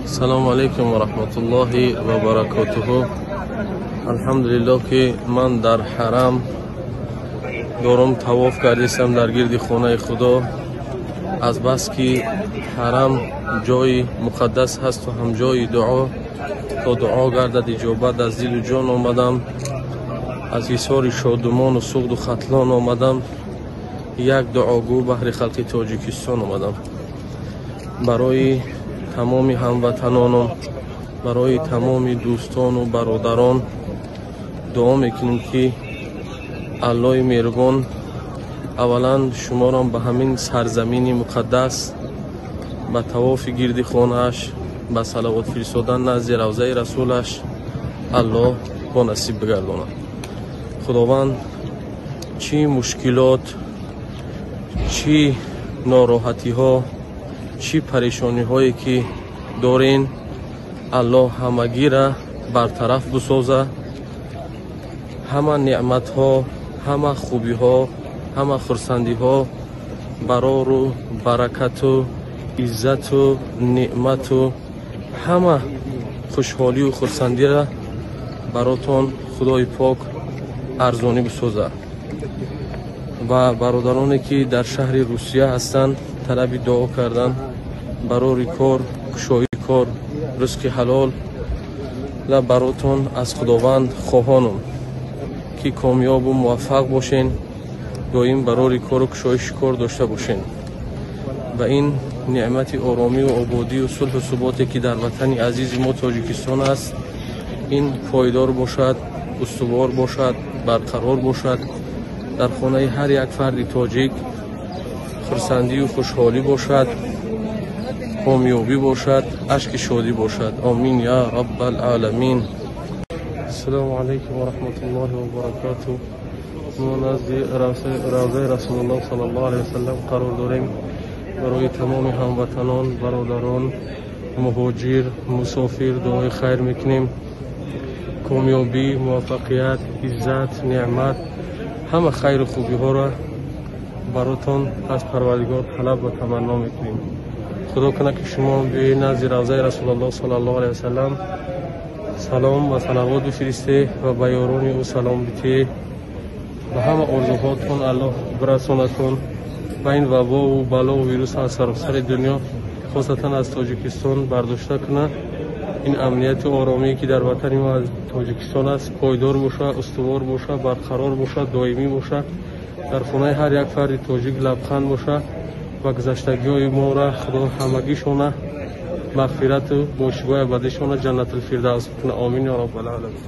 Салому алайкум ва раҳматуллоҳи ва баракотуҳу. Алҳамдулиллоҳ, ки ман дар ҳарам дорум, тавоф кардистам дар гирди хонаи Худо. Аз бас ки ҳарам ҷои муқаддас ҳасту ҳам ҷои дуо, то дуо гардад иҷобат, аз дилу ҷон омадам. Аз ҳисори Шодумону Суғду Хатлон омадам, як дуогӯ баҳри халқи Тоҷикистон омадам. Барои тамоми ҳамватанонам, барои тамоми дӯстону бародарон дуо мекунем, ки Аллоҳи меҳрубон аввалан шуморо ба ҳамин сарзамини муқаддас, ба тавофи гирди хонааш, ба салавот фиристодан назди равзаи расулаш Аллоҳ бо насиб бигардонад. Худованд чӣ мушкилот, чӣ нороҳатиҳо, чӣ парешониҳое ки дорен, Аллоҳ ҳамагира бартараф бисоза. Ҳама неъматҳо, ҳама хубиҳо, ҳама хурсандиҳо, барору баракату иззату неъмату ҳама хушҳолию хурсандира баротон Худои пок арзонӣ бисоза. Ва бародароне ки дар шаҳри Русия ҳастанд, талаби дуо кардан, барори кор, кушои кор, ризқи ҳалол ла баротон аз Худованд хоҳонам, ки комёбу муваффақ бошен, доим барори кору кушоиши кор дошта бошен ва ин неъмати оромию ободию сулҳу суботе ки дар ватани азизи мо Тоҷикистон аст, ин пойдор бошад, устувор бошад, барқарор бошад. Дар хонаи ҳар як фарди тоҷик хурсандию хушҳолӣ бошад, комёбӣ бошад, ашки шодӣ бошад. Омин я раббал аламин. Ассалому алайкум ва раҳматуллоҳи ва баракатуҳ. Мо назди равзаи Расулуллоҳ саллаллоҳу алайҳи васаллам қарор дорем. Барои тамоми ҳамватанон, бародарон, муҳоҷир, мусофир дуои хайр мекунем. Комёбӣ, муваффақият, иззат, неъмат, ҳама хайру хубиҳоро баротон аз Парвардигор талаб ва таманно мекунем. Худо кунад, ки шумо биёед назди равзаи Расулуллоҳ саллаллоҳу алайҳи васаллам, салом ва салавот бифиристе ва ба ёрони ӯ салом битие. Ба ҳама орзуҳотон Аллоҳ бирасонатон ва ин вабову балову вирус аз саросари дунё, хосатан аз Тоҷикистон, бардошта кунад. Ин амнияту оромие ки дар ватани мо аз Тоҷикистон аст, пойдор бошад, устувор бошад, барқарор бошад, доимӣ бошад. Дар хонаи ҳар як фарди тоҷик лабханд бошад ва гузаштагиҳои моро Худо ҳамагишона мағфирату бошгоҳи абадишона Ҷаннатулфирдавс бикунад. Омин ё раббал аламин.